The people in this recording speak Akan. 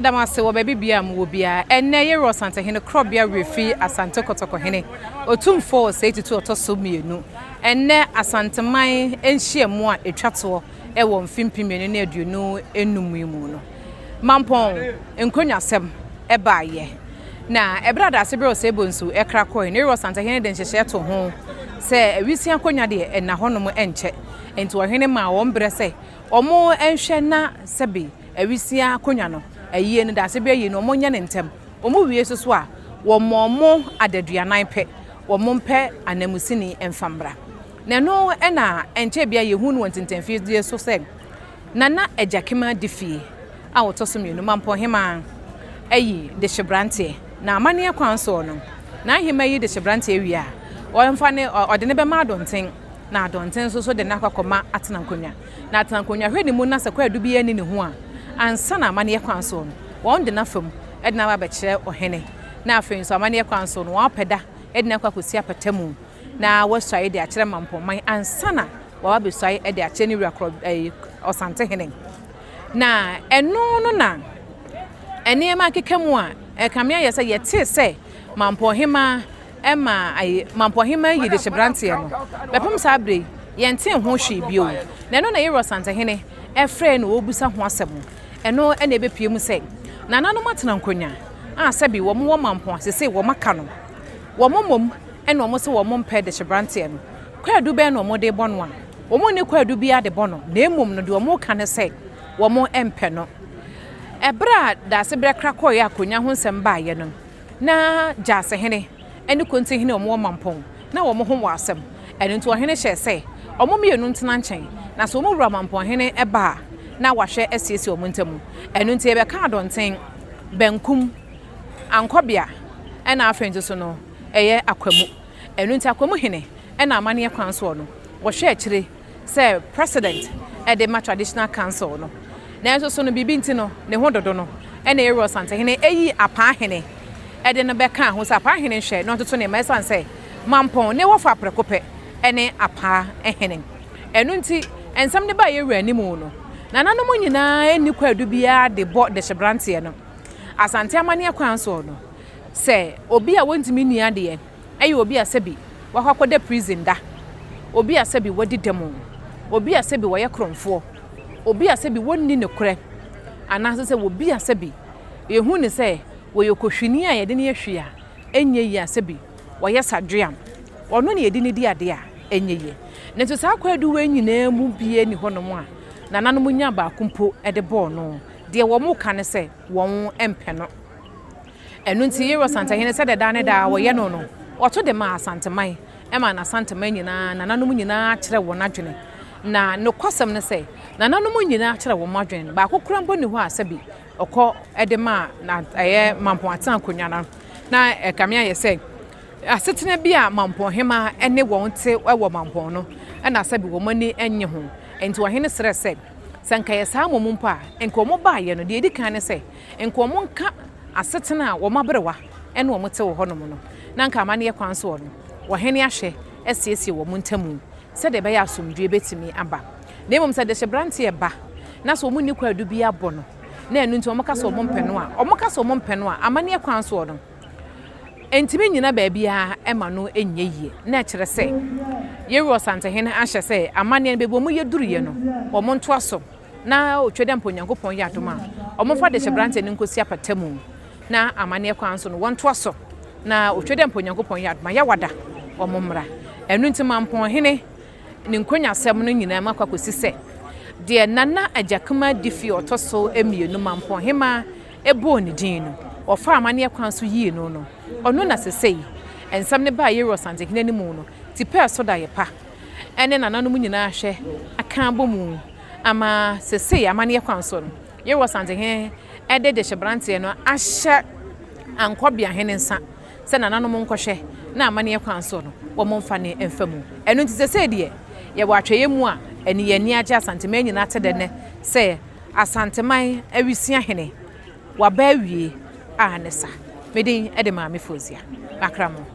Yɛda mo ase wɔ baabi biara a mowɔ biara. Ɛnnɛ, yɛwɔ Ɔsantehene Korɔbea Werɛfi Asante Kɔtɔkɔhene Otumfoɔ Osei Tutu Ɔtɔ So Mmienu. Ɛnnɛ Asanteman nhyiamu a ɛtwa toɔ wɔ mfe 2025 yi mu no, Mampɔn nkonnwasɛm baeɛ. Na ɛberɛ a Daasebrɛ Osei Bonsu kra kɔeɛ no, yɛwɔ Ɔsantehene de nhyehyɛɛ too ho sɛ awisia akonnwa deɛ ɛnna hɔnom nkyɛ. Enti ɔhene maa wɔn berɛ sɛ wɔnhwɛ na sɛbe awisiaa akonnwa no, ayie no, daasebere ayie no, wɔnyɛ no ntɛm. Wɔwie nso so a, wɔmmɔ wɔn adaduanan pɛ, wɔmpɛ ananmusini mfa mmra. Na ɛno na ɛnkyɛe biara yɛhu no wɔ ntintanfidie so sɛ Nana Agyakemaa Difie a ɔtɔ so mmienu, Mampɔnhemaa, ayi Dehyebranteɛ. Na amanneɛ kwan soɔ no, n'ahemaa yi Dehyebranteɛ wie a, wɔmfa ne, ɔde no bɛma Adɔnten, na Adɔnten nso so de no akɔ akɔma Atenankonnwa. Na Atenankonnwa hwɛ ne mu na sɛ kwaadu biara nni ne ho a, ansa na amanneɛ kwan soɔ no, wɔde no afa mu de no aba abɛkyerɛ ɔhene. Na afei nso amanneɛ kwan so no, wɔapɛ da de no akɔ akɔsi apata mu na wɔasuae de akyerɛ Mampɔnman ansa na wɔaba abɛsuae de akyerɛ ne wura korɔ ɛyi Ɔsantehene. Na ɛno no na nneɛma akeka mu a ɛkame ayɛ sɛ yɛtee sɛ Mampɔnhemaa ma ayi Mampɔnhemaa yi dehye-branteɛ no. Bɛpem saa berɛ yi, yɛntee ho hwee bio. Na ɛno na Yerua Santehene frɛɛ no ɔrebisa ho asɛm. Ɛno na ɛbɛpue mu sɛ, nananom atena nkonnwa a sɛbe wɔn wɔ Mampɔn a seesei wɔn aka no. Wɔn mmom na wɔn se wɔn mpɛ dehye-branteɛ no. Kwaadu bɛn na wɔde rebɔ no a? Wɔn nni kwaadu biara de bɔ no, na mmom no deɛ wɔreka ne sɛ wɔn mpɛ no. Ɛberɛ a Daasebrɛ kra kɔeɛ a akonnwa ho nsɛm baeɛ no, Na Gyasehene ne Kontihene a wɔwɔ Mampong, na wɔn ho wɔ asɛm. Ɛno nti ɔhene hyɛɛ sɛ wɔn mmienu ntena nkyɛn, na sɛ wɔn wura Mamponghene ba a, na wahwɛ asiesie wɔn ntam. Ɛno nti yɛbɛka Adɔnten, Bankum, Ankɔbea, ɛna afei nso so no ɛyɛ Akwamu. Ɛno nti Akwamu hene na amanneɛ kwan soɔ no, wɔhwɛ akyire sɛ president de ma Traditional Council no. Nanso so no biribi nti no, ne ho dodo no, ɛna Aaron Asantehene ayi Apaa Hene de no bɛkaa ho sɛ Apaa Hene nhwɛ na ɔntoto nneɛma ɛsiane sɛ Mampɔn ne wɔfa prɛko pɛ ne Apaa Hene. Ɛno nti nsɛm no baa yɛn wura anim no, nananom nyinaa nni kwaadu biara de bɔ dehyebranteɛ no. Asante amanneɛ kwan soɔ no, sɛ obi a wɔntumi nni adeɛ, Ɛyɛ obi a sɛbi wakɔ akɔda prison da, obi a sɛbi wadi dɛm o, obi a sɛbi wɔyɛ korɔmfoɔ, obi a sɛbi wɔnni nokorɛ, anaasɛ sɛ obi a sɛbi yɛhu no sɛ wɔyɛ kohwini a yɛde no yɛ hwee a ɛnyɛ yie a sɛbi wɔyɛ sadweam, ɔno na yɛde no di adeɛ a ɛnyɛ yie. Nanso saa kwaadu wei nyinaa mu biara nni hɔnom a nananom nyaa baako mpo de bɔɔ no. Deɛ wɔka ne sɛ wɔmpɛ no. Ɛno nti, Yeru Asantehene, sɛdeɛ daa ne daa wɔyɛ no no, ɔto de maa Asanteman, ɛmaa n'Asanteman nyinaa, nananom nyinaa kyerɛɛ wɔn adwene. Na nokwasɛm ne sɛ, nananom nyinaa kyerɛɛ wɔn adwene no, baako koraa mpo nni hɔ a sɛbi ɔkɔ de maa na ɛyɛ Mampong Atena akonnwa no. Na ɛkame ayɛ sɛ asetena bi a Mampong hemaa ne wɔn te wɔ Mampong no na sɛbi wɔn ani nnye ho. Enti ɔhene srɛɛ sɛ, sɛ anka ɛyɛ saa mmom mpo a, anka wɔbaeɛ no, deɛ ɛdi kan ne sɛ, Nka wɔn nka asetena a wɔn aberewa ne wɔn te wɔ hɔnom no, na anka amanneɛ kwan soɔ no, ɔhene ahwɛ asiesie wɔn ntamu sɛdeɛ ɛbɛyɛ a asomdwoeɛ bɛtumi aba. Na mmom sɛ dehyeberanteɛ ba na sɛ wɔn nni kwaadu bi abɔ no, na ɛno nti wɔka sɛ wɔn mpɛ no a, wɔka sɛ wɔn mpɛ no a, amanneɛ kwan soɔ no, ɛntumi nnyina baabiara ma no nyɛ yie. Na ɛkyerɛ sɛ, Yɛwura Ɔsantehene ahyɛ sɛ amanneɛ no, baabi a wɔyɛ duruiɛ no, wɔntoa so. Na otwa dɛ mpo Nyankopɔn yɛ adom a, wɔmfa dehyeberantsɛ no nkosi apata mu, na amanneɛ kwan so no wɔntoa so, na otwa dɛ mpo Nyankopɔn yɛ adom a, Yawada wɔmmra. Ɛno nti Mampɔnhene ne nkonyasɛm no nyinaa mu akɔ akɔsi sɛ, deɛ Nana Agyakuma Difi a ɔtɔ so mmienu Mampɔnhemaa bɔɔ ne din no, wɔfaa amanneɛ kwan so yii no no, ɔno na sesei nsɛm no baa Yeru Ɔsantehene anim no, tipɛɛ so da yɛ pa ne nananom nyinaa hwɛ aka abɔ mu ama sesei amanneɛ kwan so no, Yerowa Santehene de dehyebranteɛ no ahyɛ Ankɔbeahene nsa sɛ nananom nkɔhwɛ na amanneɛ kwan so no wɔmfa no mfa mu. Ɛno nti sesei deɛ yɛwɔ atwɛeɛ mu a ɛne yɛn ani agye Asanteman nyinaa te dɛ nnɛ sɛ Asanteman Awisiahene waba awie a ne sa. Me din de Maame Fozia. Makra mo.